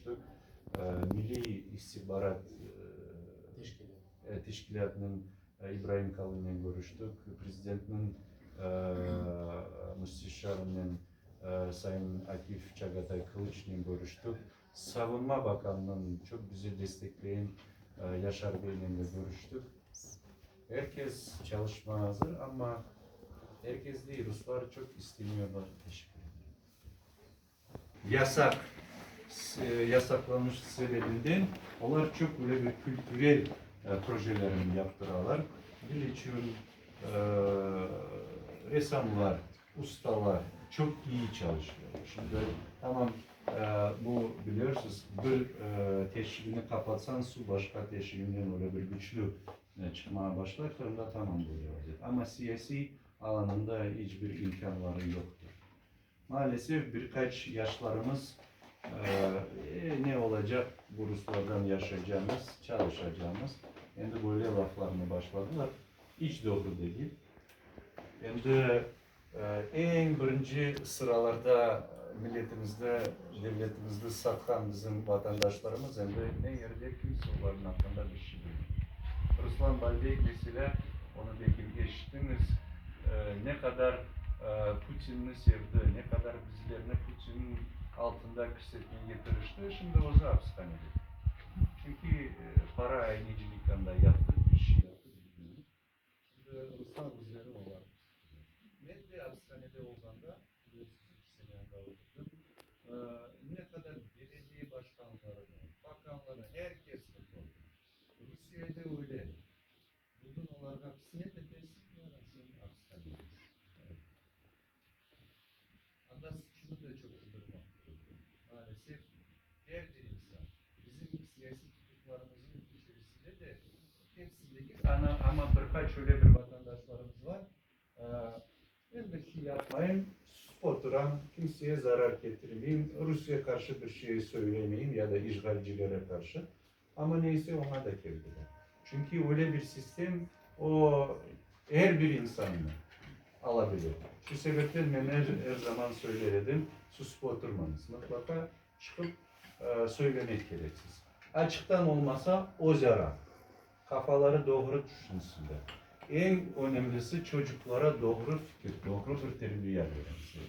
körüştik, Milliy istihbarat teşkilâtınıñ İbraim Kalınnen körüştik, Prezidentniñ müsteşarınen Sayın Akif Çagatay Kılıçnen körüştik, Savunma bakanınıñ çoq bizi destekleyen Yaşar beynen de körüştik. Er kes çalışmağa azır, amma er kes dey, ruslar çoq istemiyorlar. Teşekkür ederim. Yasaq, yasaqlanış sebebinden olar çoq böyle bir kültürel projelerini yaptıralar. Dil içün ressamlar, ustalar çoq iyi çalışıyor. Şimdi tamam bu biliyorsiz, bir teşigini qapatsañ, suv başqa teşiginden öyle bir güçlü çıqmağa başlay. Qırımda tamam böyle vaziyet. Amma siyasiy alanında iç bir imkânları yoqtır. Maalesef, bir qaç yaşlarımız, E, ne olacaq, bu ruslardan yaşaycamız, çalışacamız, endi böyle laflarnı başladılar. İç doğru degil. Endi eñ birinci sıralarda milletimizni, devletimizni satqan bizim vatandaşlarımız endi ne yerde, kimse olarnıñ aqqında bir şey bilmey. Ruslan Balbek, meselâ, onı belki eşittiñiz, ne qadar Putinni sevdi, ne qadar bizlerni Putinniñ altında kirsetmege tırıştı, şimdi özü apishanede. Çünki para aynecilik anda yaptı, bir şey yaptı, bilmeyim. Şimdi Ruslan bizleri olar. Men de apishanede olğanda, bilirsiniz, eki sene anda oturdım, ne qadar belediye başqanlarını, bakanlarını, er kesni kördim. Rusiyede öyle. Bugün olarğa qısmet etesiñ, yarın sen apishanedesiñ. Evet. Anda suçnı da çoq qıdırmaq kerek. Maalesef, er bir insan, bizim siyasiy tutuqlarımıznıñ içerisinde de, hepsindeki, ana, amma bir qaç öyle bir vatandaşlarımız var, Men bir şey yapmayım, susıp oturam, kimseye zarar ketirmeyim, Rusiye qarşı bir şey söylemeyim ya da işğalcilere qarşı. Amma neyse oña da keldiler. Çünki öyle bir sistem, o er bir insannı ala bile. Şu sebepten men er zaman söyler edim, susıp oturmañız, mıtlaqa çıqıp söylemek kereksiz. Açıqtan olmasa, özara. Qafaları doğru tüşünsinler. Eñ önemlisi çocuqlara doğru fikir, doğru bir terbiye berilsin.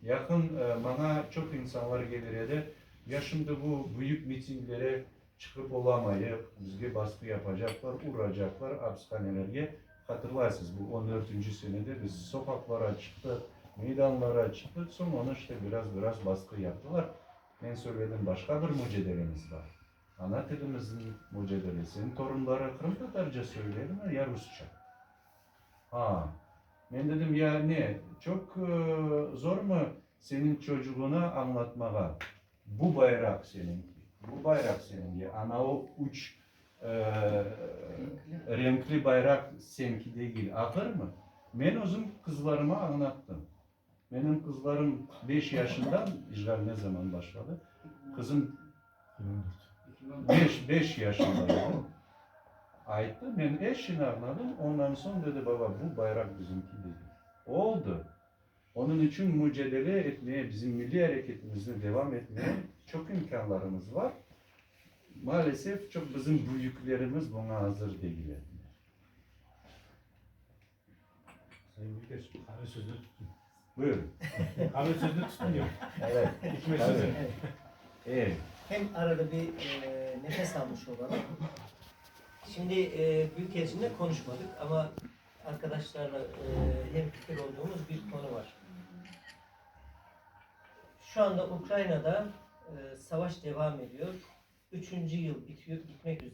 Yaqın maña çoq insanlar gelir edi, ya şimdi bu büyük mitinglere çıqıp olamayıq, bizge basqı yapacaqlar, uracaqlar, apishanelerge. Hatırlaysız, bu on dörtünci senede biz soqaqlara çıqtıq, meydanlara çıqtıq, soñ onı işte biraz-biraz basqı yaptılar. Men söyledim, başqa bir mücadelemiz bar. Ana tilimizniñ mücadelesiniñ torunları qırımtatarca söylermi ya rusça? Ha, men dedim, ya ne, çoq zormı seniñ çocuğına añlatmağa, bu bayraq seniñki, bu bayraq seniñki, ana o üç renkli bayraq señki degil, ağırmı? Men özüm qızlarıma añlattım. Menim qızlarım beş yaşından, işğal ne zaman başladı? Qızım beş, beş yaşında edi. Ayttı, men er şeyni añladım, ondan soñ dedi, baba, bu bayraq bizimki degil. Oldı. Onıñ içün mücadele etmeye, bizim milliy areketimizni devam etmeye çoq imkânlarımız var. Maalesef, çoq bizim büyüklerimiz buña azır degil ediler. Sayın Büyükelçi, kahve sözünü tuttum. Buyurun. Kahve sözünü tuttum diyorum. Evet. İçme sözü. Evet. Hem arada bir nefes almış olalım. Şimdi e, Büyükelçinle konuşmadık ama arkadaşlarla hem fikir olduğumuz bir konu var. Şu anda Ukrayna'da savaş devam ediyor. Üçüncü yıl bitiyor, bitmek üzere.